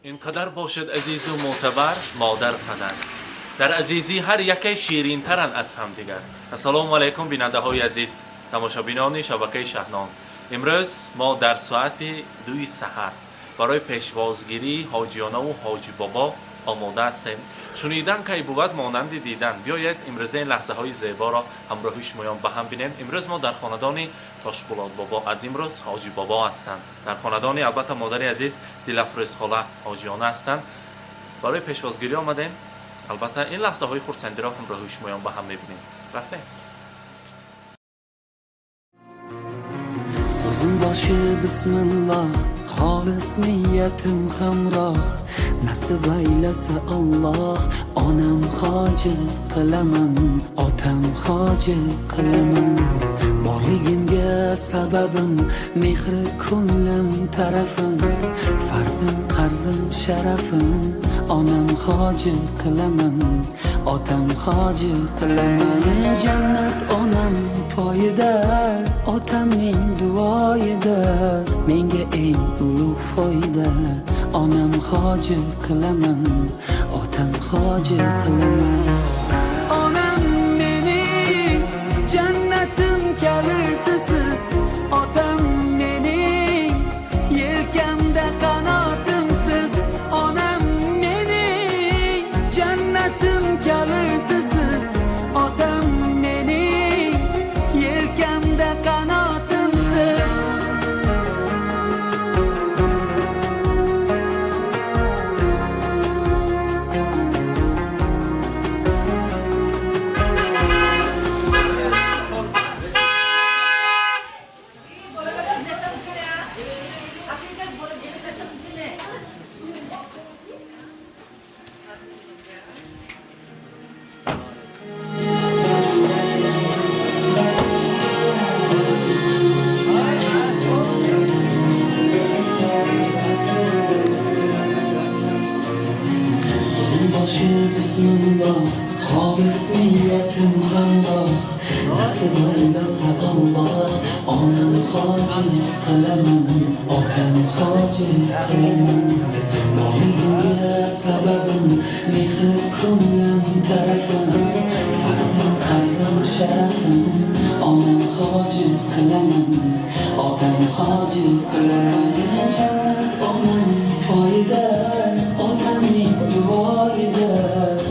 Ин қадар бошад азизу мӯътабар модар падар. Дар азизӣ ҳар яке ширинтаранд аз ҳамдигар. Ассалому алайкум, бинандаҳои азиз, тамошобинони шабакаи Шаҳнон. Имрӯз мо дар соати 2 саҳар барои пешвозгирии ҳоҷиёнаву ҳоҷи бобо омода ҳастем. Шунидан кай бувад монанди дидан. Биёед, имрӯза ин лаҳзаҳои зеборо ҳамроҳи шумоён ба ҳам бинем. Имрӯз мо дар хонадони Тошбулот бобо, аз имрӯз ҳоҷи бобо ҳастанд, дар хонадони албатта модари азиз Дилафрӯзхола ҳоҷиёна ҳастанд. Барои пешвозгирӣ омадем. Албатта, ин лаҳзаҳои хурсандиро ҳамроҳи шумоён ба ҳам мебинем. Рафтем. So'zim boshi bismillah, xolis niyatim hamroh. Nasib aylasa Alloh, onam hoji qilaman, otam hoji qilaman. Borligimga sababim, mehri ko'nglim tarafim, farzim, qarzim, sharafim. Onam hoji qilaman, otam hoji qilaman. Jannat onam poyida, otamning duoyida, menga eng ulug' foyda. Onam hoji qilaman, otam hoji qilaman. Onam mening jannatim kalitisiz, otam mening yelkamda qanotimsiz. Onam mening jannatim kalitisiz, otam mening yelkamda qanotimsiz. So'zim boshi bismillah, xolis niyatim hamroh. Nasib aylasa Alloh, onam hoji qilaman, otam hoji qilaman. Borligimga sababim, mehri ko'nglim tarafim, farzim, qarzim, sharafim. Onam hoji qilaman, otam hoji qilaman. Jannat onam poyida, otamning duoyida,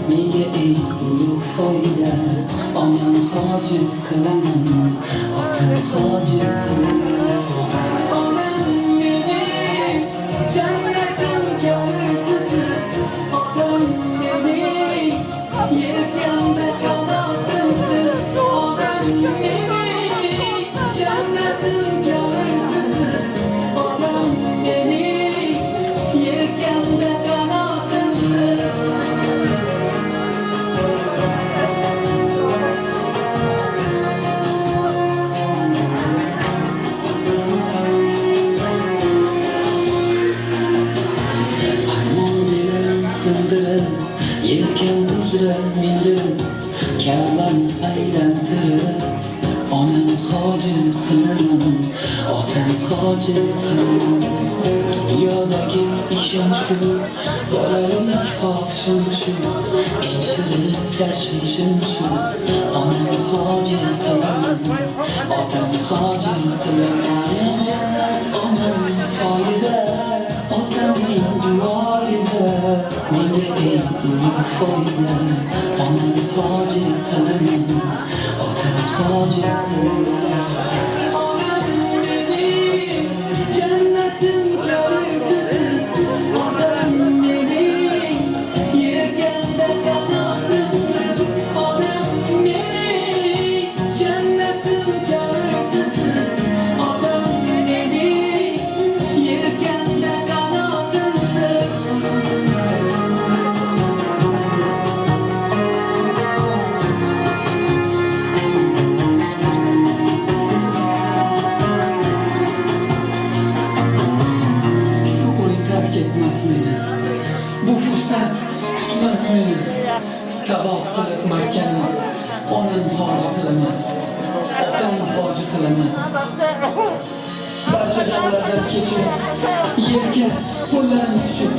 menga eng ulug' foyda. Onam hoji qilaman, otam hoji qilaman. Onam mening jannatim kalitisiz, otam mening yelkamda qanotimsiz. Onam mening jannatim kalitisiz, otam mening yelkamda qanotimsiz. Armon belim sindirib, yelkam uzra mindirib, Ka'bani aylantirib. Onam hoji qilaman, otam hoji qilaman. Dunyodagi ishim shu, bolalik xohishim shu, eng shirin tashvishim shu. Onam hoji qilaman, otam hoji qilaman. Jannat onam poyida, otamning duoyida, menga eng ulug' foyda. Onam hoji qilaman, otam hoji qilaman. Onam mening jannatim kalitisiz, otam mening yelkamda qanotimsiz. Onam mening jannatim kalitisiz, otam mening yelkamda qanotimsiz. Shu o'y tark etmas meni, bu fursat kutmas meni. Tavof qilib Makkani, onam hoji qilaman, otam hoji qilaman. Barcha g'amlardan kechib, yelka qo'llarim quchib.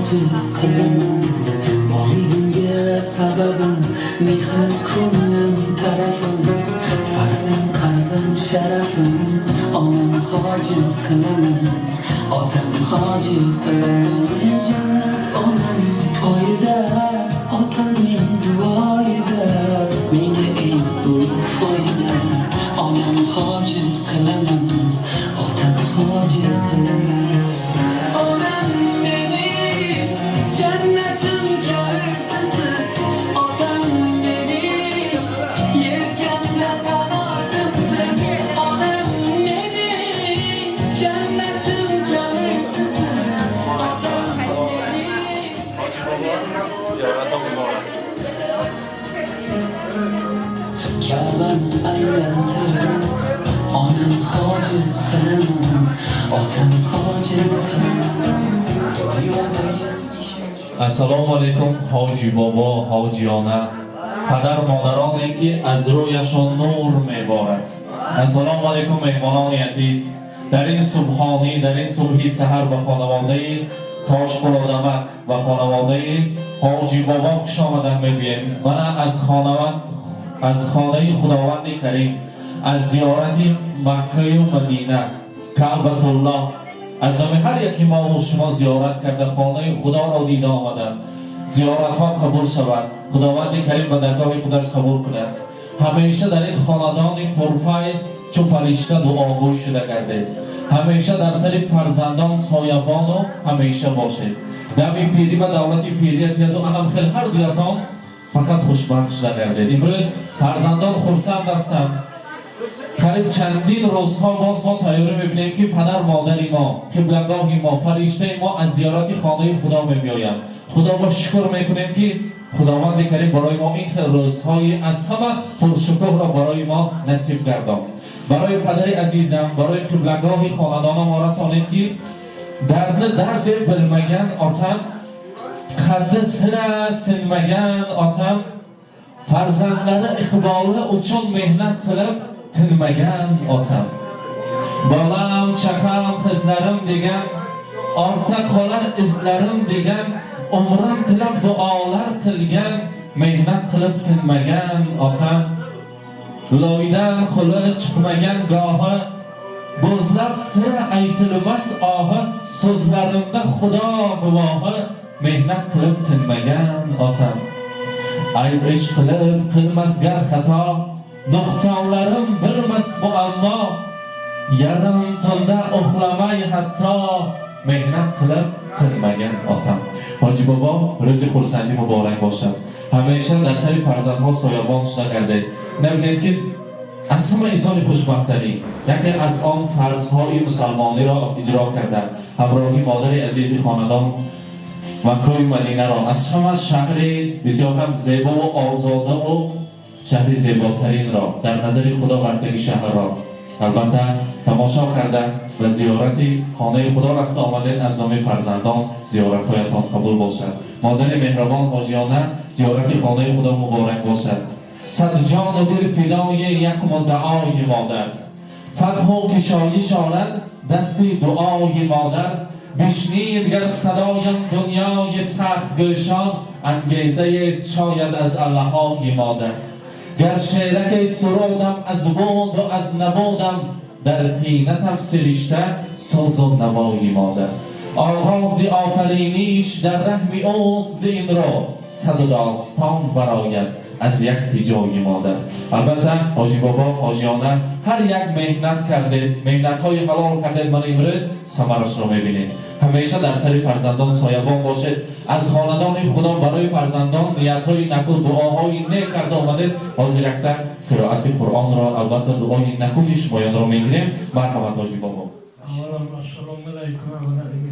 hoji qilaman. Borligimga sababim mehr, ko'nglim tarafim, farzand qarzim sharafim. Onam hoji qilaman, otam hoji qilaman. Jannat onam poyida, otamning duoyida, menga eng ulug' foyda. Onam hoji qilaman, otam hoji qilaman. Onam mening jannatim kalitisiz, otam mening yelkamda qanotimsiz. Onam mening jannatim kalitisiz, otam mening. Hoji bobo, ziyoratон muborak. Ka'bani aylantirib, onam hoji qilaman, otam hoji qilaman. Dunyodagi ishim. Ассалому алайкум, ҳоҷи бобо, ҳоҷиёна, падар модароне ки аз рӯяшон нур меборад. Ассалому алайкум, меҳмонони азиз, дар ин субҳонӣ, дар ин субҳи саҳар ба хонаводаи Тошқулодамак ва хонаводаи ҳоҷи бобо хуш омадан мегӯем. Мана аз хонаи Худованди Карим, аз зиёрати Маккаю Мадина, Каъбатуллоҳ, аз номи ҳар яки мову шумо зиёрат карда, хонаи Худоро дида омаданд. Зиёратҳо қабул шавад, Худованди Карим ба даргоҳи худаш қабул кунад. Ҳамеша дар ин хонадони пурфайз чу фаришта дуогӯй шуда гардед. Ҳамеша дар сари фарзандон соябону ҳамеша бошед. Дами пирӣ ва давлати пирият яду анам хел ҳар дуятон фақат хушбахт шуда гардед. Имрӯз фарзандон хурсанд ҳастанд. Қариб чандин рӯзҳо боз мо тайёрӣ мебинем, ки падар модари мо, қиблагоҳи мо, фариштаи мо аз зиёрати хонаи Худо мебиёянд. Худо ба шукр мекунем, ки Худованди Карим барои мо ин хел рӯзҳои аз ҳама пуршукӯҳро барои мо насиб гардон. Барои падари азизам, барои қиблагоҳи хонадона мо расонед, ки дардni dard deb bilmagan otam, qaddi sira sinmagan otam, farzandlari iqboli uchun mehnat qilib tinmagan otam, bolam, chaqam, qizlarim degan, ortda qolar izlarim degan, umrim tilab duolar qilgan, mehnat qilib tinmagan otam, loydan qo'li chiqmagan gohi, bo'zlab sira aytilmas ohi, so'zlarimda Xudo guvohi, mehnat qilib tinmagan otam, ayb ish qilib qilmas gar xato, nuqsonlarim bilmas muammo, yarim tunda uxlamay hatto, mehnat qilib tinmagan otam. Hoji bobo, рӯзи хурсандӣ муборак бошад. Ҳамеша дар сари фарзандҳо соябон шуда гардед. Набинед, ки аз ҳама инсони хушбахтарӣ яке аз он фарзҳои мусалмониро иҷро карда, ҳамроҳи модари азизи хонадон Маккою Мадинаро, аз ҳама шаҳри бисёр ҳам зебову озодаву шаҳри зеботаринро, дар назари Худо бартаги шаҳрро албатта тамошо карда, ба зиёрати хонаи Худо рафта омадед. Аз номи фарзандон зиёратҳоятон қабул бошад. Модари меҳрабон, ҳоҷиёна, зиёрати хонаи Худо муборак бошад. Сад ҷону дил фидои як муддаои модар, фатҳу кишоиш орад дасти дуои модар. Бишнид гар садоям дунёи сахт гӯшон, ангезае шояд аз аллаҳои модар. Гар шераке сурудам аз буду аз набудам, дар тинатам сиришта созу навои модар. Оғози офариниш дар раҳми ӯст, зи ин ро саду достон барояд аз як ҳиҷои модар. Албатта, ҳоҷи бобо, ҳоҷиёна, ҳар як меҳнат кардед, меҳнатҳои ҳалол кардед, мана имрӯз самарашро мебинед. Ҳамеша дар сари фарзандон соябон бошед. Аз хонадони Худо барои фарзандон ниятҳои наку, дуоҳои нек карда омадед. Ҳозир якта қироати Қуръонро, албатта дуои накуи шумоёнро мегирем. Марҳамат, ҳоҷи бобо. Assalomu alaykum avvalarim.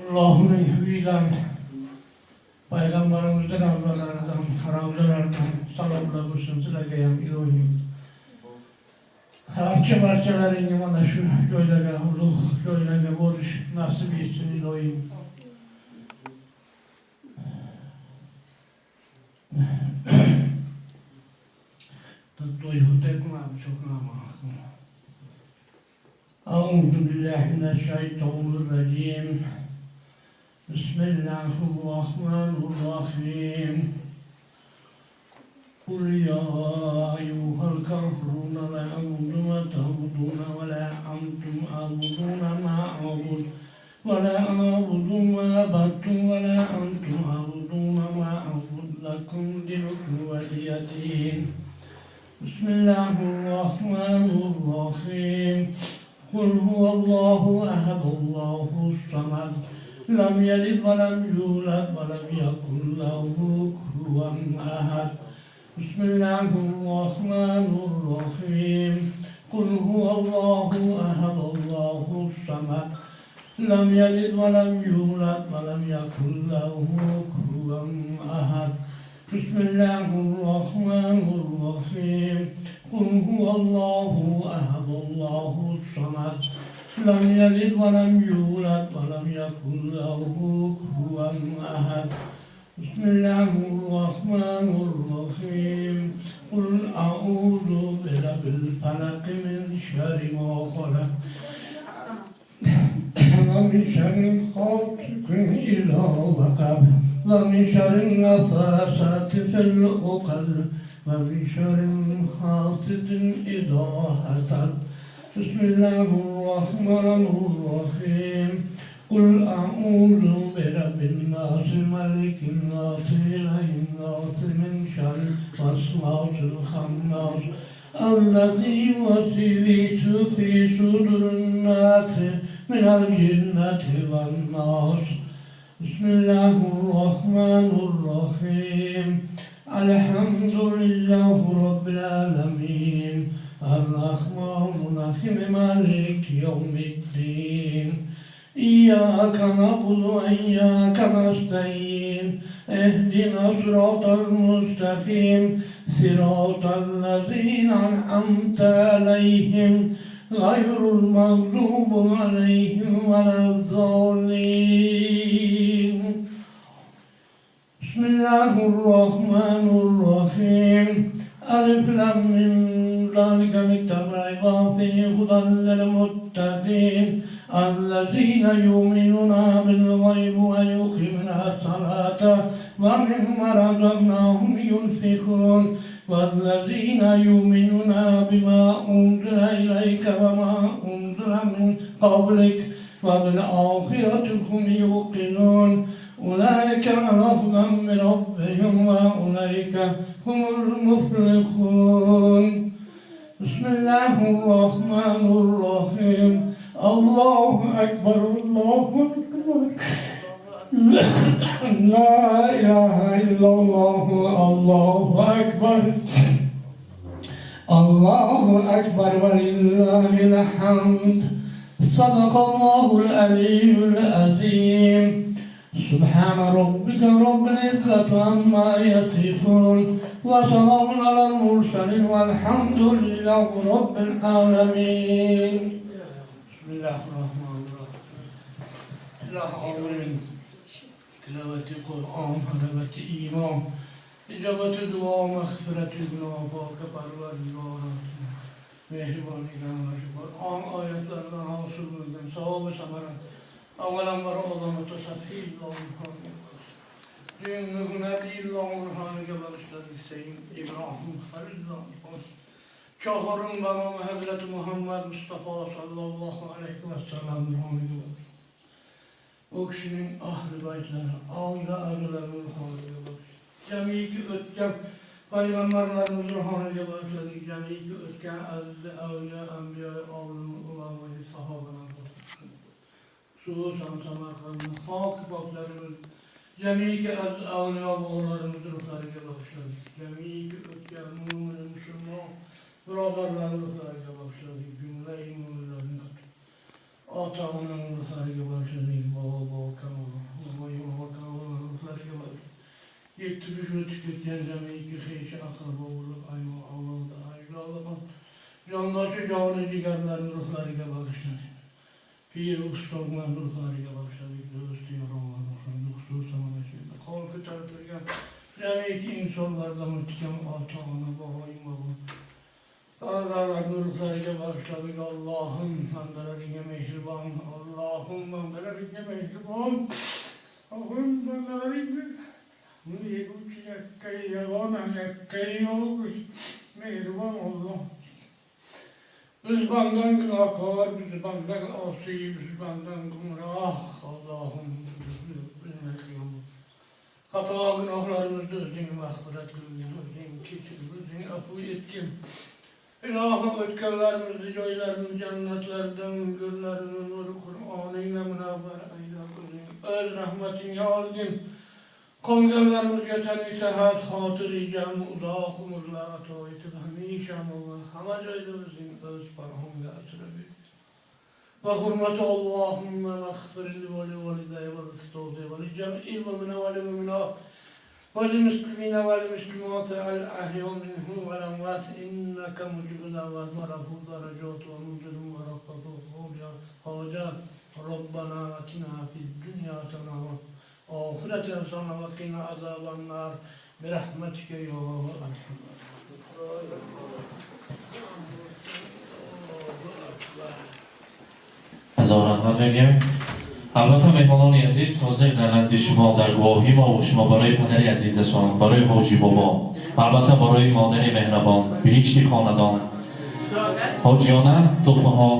Allohning uyidan, payg'ambarimizdan, avlodlaridan, ravzalaridan salomlar bo'lsin sizlarga ham, ilohim. Barcha barchalaringga mana shu joylarga, ulug' joylarga borish nasib etsin, ilohim. أعوذ بالله من الشيطان الرجيم. بسم الله الرحمن الرحيم. قل يا أيها الكافرون لا أعبد ما تعبدون ولا أنتم عابدون ما أعبد ولا أنا عابد ما عبدتم ولا أنتم عابدون ما أعبد لكم دينكم ولي دين. بسم الله الرحمن الرحيم. قل هو الله أحد الله الصمد لم يلد ولم يولد ولم يكن له كفوا أحد. بسم الله الرحمن الرحيم. قل هو الله أحد الله الصمد لم يلد ولم يولد ولم يكن له كفوا أحد. بسم الله الرحمن الرحيم. قل هو الله أحد الله الصمد لم يلد ولم يولد ولم يكن له كفوا أحد. بسم الله الرحمن الرحيم. قل أعوذ برب الفلق من شر ما خلق ومن شر غاسق إذا وقب ومن شر النفاثات في العقد ومن شر حاسد إذا حسد. بسم الله الرحمن الرحيم. قل أعوذ برب الناس ملك الناس إله الناس من شر الوسواس الخناس الذي يوسوس في صدور الناس من الجنة والناس. بسم الله الرحمن الرحيم. الحمد لله رب العالمين الرحمن الرحيم مالك يوم الدين. إياك نعبد وإياك نستعين. اهدنا الصراط المستقيم صراط الذين أنعمت عليهم غير المغضوب عليهم ولا الضالين. بسم الله الرحمن الرحيم. ألف لام ميم ذلك الكتاب لا ريب فيه هدى للمتقين الذين يؤمنون بالغيب ويقيمون الصلاة ومما رزقناهم ينفقون والذين يؤمنون بما أنزل إليك وما أنزل من قبلك وبالآخرة هم يوقنون. أولئك على هدى من ربهم وأولئك هم المفلحون. بسم الله الرحمن الرحيم. الله أكبر الله أكبر لا إله إلا الله الله أكبر الله أكبر ولله الحمد. صدق الله العلي العظيم. سبحان ربك رب العزة عما يصفون وسلام على المرسلين والحمد لله رب العالمين. بسم الله الرحمن الرحيم. إله تلاوة قرآن، حلاوة إيمان، إجابة دعا، مغفرة گناه، پاک پروردگار mehribonlik Kur'an ayetlerinden hasıl bo'lgan savob samara avvalambor azamat safiy Nabiyulloh ruhoniga bag'ishladik. Sayyid Ibrohim Halilulloh Chorim va Hazrati Muhammad Mustafa sallallohu alayhi vasallam ruhoniga bag'ishladik. U kishining ahli baytlari, avliyo a'zolari ruhoniga bag'ishladik. Jamiki o'tgan payg'ambarlarimiz ruhoniga bag'ishladik. Jamiki o'tgan aziz avliyo, anbiyo, olim, ulamo, sahobalar, xususan Samarqandni xok poklarimiz, jamiki aziz avliyo bobolarimiz ruhlariga bag'ishladik. Jamiki o'tgan mo'min musulmon birodarlar ruhlariga bag'ishladik. Jumla mo'minlarning ota onam ruhlariga bag'ishladik. Bobo bobo bobo bobo ruhlariga bag'ishladik. Yetib o'tib ketgan jamiki xeshi aqrabo urug' aymo avlodi ajdodi jondoshi joni jigarlarning ruhlariga bag'ishladik. Pir ustozlar ruhlariga bag'ishladik. Do'st yoronlar ruhlariga, xususan mana shu yerda qo'l ko'tarib turgan jamiki insonlardan o'tgan ota ona boboyim bobo Ruhlariga bag'ishladik. Allohim, bandalaringga mehribon, Allohim, bandalaringga mehribon, Allohim, bandalaringga yeguvchi yakka, yagona, yakka, yolg'iz mehribon Alloh. Biz bandan gunohkor, biz bandan osiy, biz bandan gumroh. Allohim, xato gunohlarimizni o'zing mag'firat qilgin, o'zing kechir, o'zing afu etgin. Ilohim, o'tganlarimizni joylarini jannatlardan, go'rlarini nuri Qur'oningla munavvar aylab, o'zing o'z rahmatingga olgin. Qolganlarimizga tani sihat, xotiri jam, uzoq umrlar ato etib, hamisha va hamma joyda o'zing o'z panohingga asrab ber. وحرمة اللهم واغفر لي ولوالدي ولأستاذي ولجميع المؤمنين والمؤمنات وللمسلمين والمسلمات الأحياء منهم والأموات، إنك مجيب الدعوات ورفع درجات ومنزل ورحمة حاجات. ربنا آتنا في الدنيا حسنة وآخرة حسنة وقنا عذاب النار برحمتك يا أرحم الراحمين. الله أكبر. Ҳазор раҳмат мегӯем. Албатта, меҳмонони азиз, ҳозир дар назди шумо, дар гувоҳи мо шумо барои падари азизашон, барои ҳоҷи бобо ва албатта барои модари меҳрабон, биҳишти хонадон, ҳоҷиёна туҳфаҳо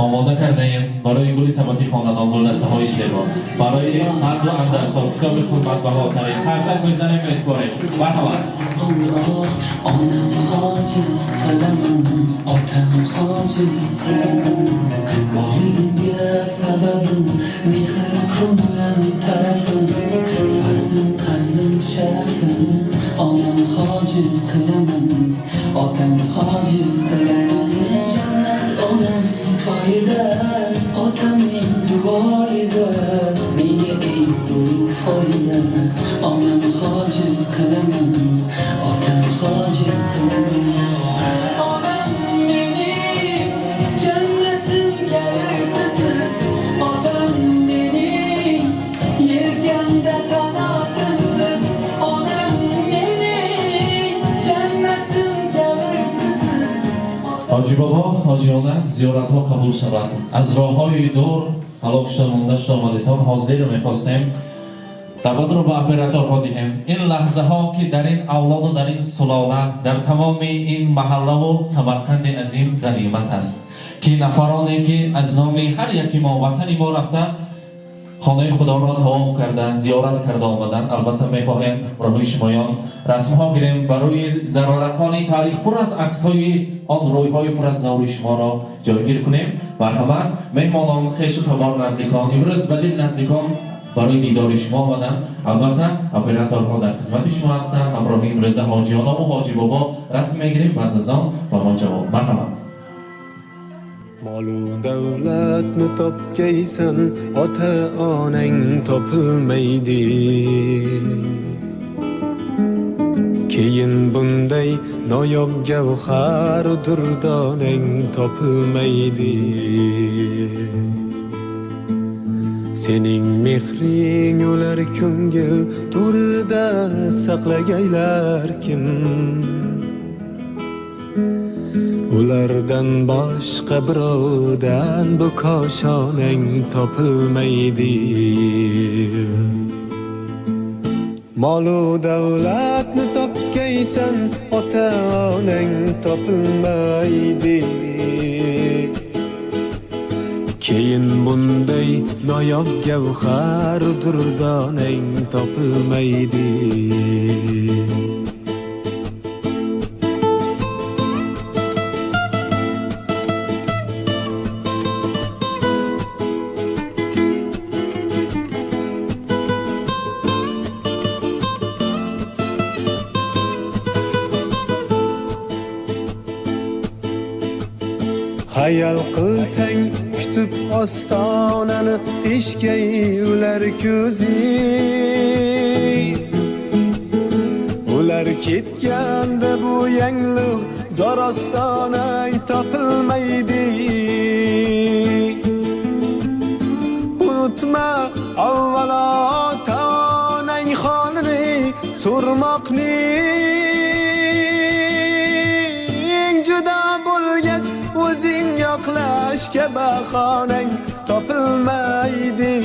омода кардаем барои гули сабати хонадон, гулдастаҳои зебо барои ҳарду андарсо, китоби қиматбаҳотарин. Қарсак мезанем, меспорем. Марҳамат. Alloh, onam hoji qilaman, otam hoji qilaman. Borligimga sababim mehr, ko'nglim tarafim, farzim, qarzim, sharafim. Onam hoji qilaman, otam hoji qilaman. Jannat onam poyida, otamning duoyida, menga eng ulug' foyda. Onam hoji qilaman, otam hoji qilaman. Onam mening jannatim kalitisiz, otam mening yelkamda qanotimsiz. Onam mening jannatim kalitisiz. Ҳоҷи бобо, ҳоҷиёна, зиёратҳо қабул шавад. Аз роҳҳои дур ҳалок шуда, монда шуда омадитон. Ҳозир мехостем даъватро ба операторҳо диҳем. Ин лаҳзаҳо, ки дар ин авлоду дар ин сулола, дар тамоми ин маҳаллаву Самарқанди азим ғанимат аст, ки нафароне, ки аз номи ҳар яки мо, ватани мо рафта, хонаи худоро тавоф карда, зиёрат карда омаданд. Албатта, мехоҳем роҳи шумоён расмҳо гирем барои зарорақони таърих, пур аз аксҳои он рӯйҳои пур аз нури шуморо ҷойгир кунем. Марҳамат, меҳмонон, хешу табор, наздикон, имрӯз ба дил наздикон барои дидори шумо омаданд. Албатта, операторҳо дар хизмати шумо ҳастанд. Ҳамроҳи имрӯза ҳоҷиёнаву ҳоҷи бобо расм мегирем, баъд аз он ба мо ҷавоб. Марҳамат. Molu davlatni topgaysan, ota onang topilmaydi. Keyin bunday noyob gavhar durdonang topilmaydi. Sening mehring ular ko'ngil to'rida saqlagaylar kim? Ulardan boshqa birovdan bu koshonang topilmaydi. Molu davlatni topgaysan, ota onang topilmaydi. Keyin bunday noyob gavhar durdonang topilmaydi. Xayol qilsang kutib ostonani, teshgay ular ko'zing. Ular ketganda bu yangliq zor ostonang topilmaydi. Unutma avvalo ota onang holini so'rmoqning juda. bahonang topilmaydi.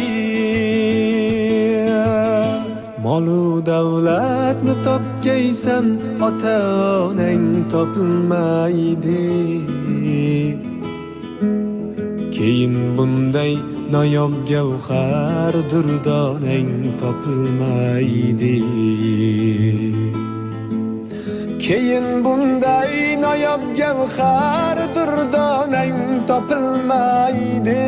Molu davlatni topgaysan, ota onang topilmaydi. Keyin bunday noyob gavhar durdonang topilmaydi. Keyin bunday noyob gavhar durdonang topilmaydi.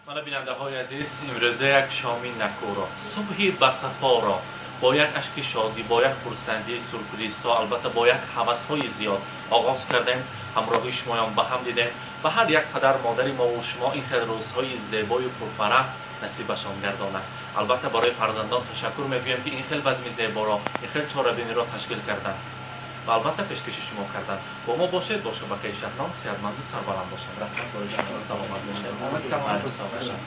Мана, бинандаҳои азиз, имрӯза як шоми накӯро, субҳи басафоро бо як ашки шодӣ, бо як хурсандии сюрпризҳо, албатта, бо як ҳавасҳои зиёд оғоз кардем. Ҳамроҳи шумоён ба ҳам дидем ва ҳар як падар модари мову шумо ин хел рӯзҳои зебою пурфараҳ насибашон гардонад. Албатта, барои фарзандон ташаккур мегӯем, ки ин хел базми зеборо, ин хел чорабиниро ташкил карданд ва, албатта, пешкаши шумо карданд. Бо мо бошед, бо шабакаи Шаҳнон. Сеҳатманду сарбаланд бошед. Раҳмат барои шумо, саломат бошед. Бошед.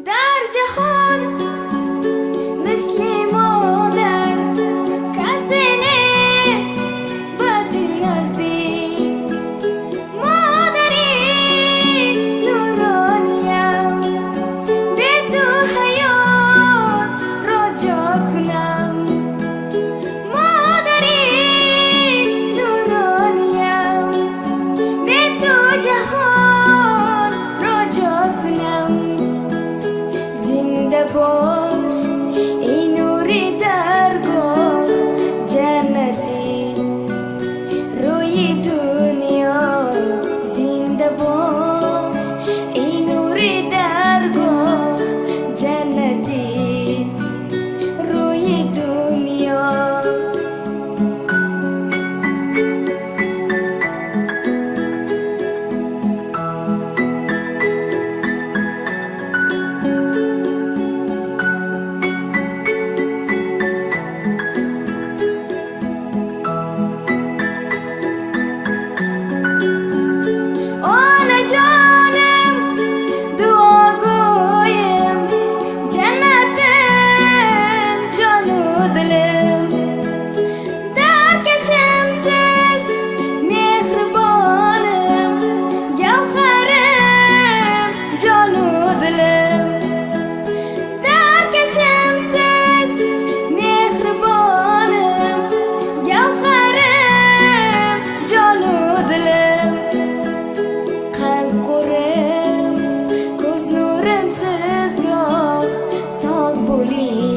Дар ҷаҳон мисли модар касе нест ба дил наздик. Модари нурониям, бе ту ҳаётро ҷо кунам. Модари нурониям, бе ту ҷаҳонро ҷо кунам. Зинда бош, эй нури даргоҳ, ҷаннати рӯи дунё. Зинда бош, эй нури даргоҳ, ҷаннати рӯи дунё. Onajonim, duogo'yim, jannatim, jonu dilim. Darkashimsiz, mehribonim, gavharim, jonu dilim. Darkashimsiz, mehribonim, gavharim, jonu dilim. Qalb qo'rim, ko'z nurim, siz goh sog' bo'ling.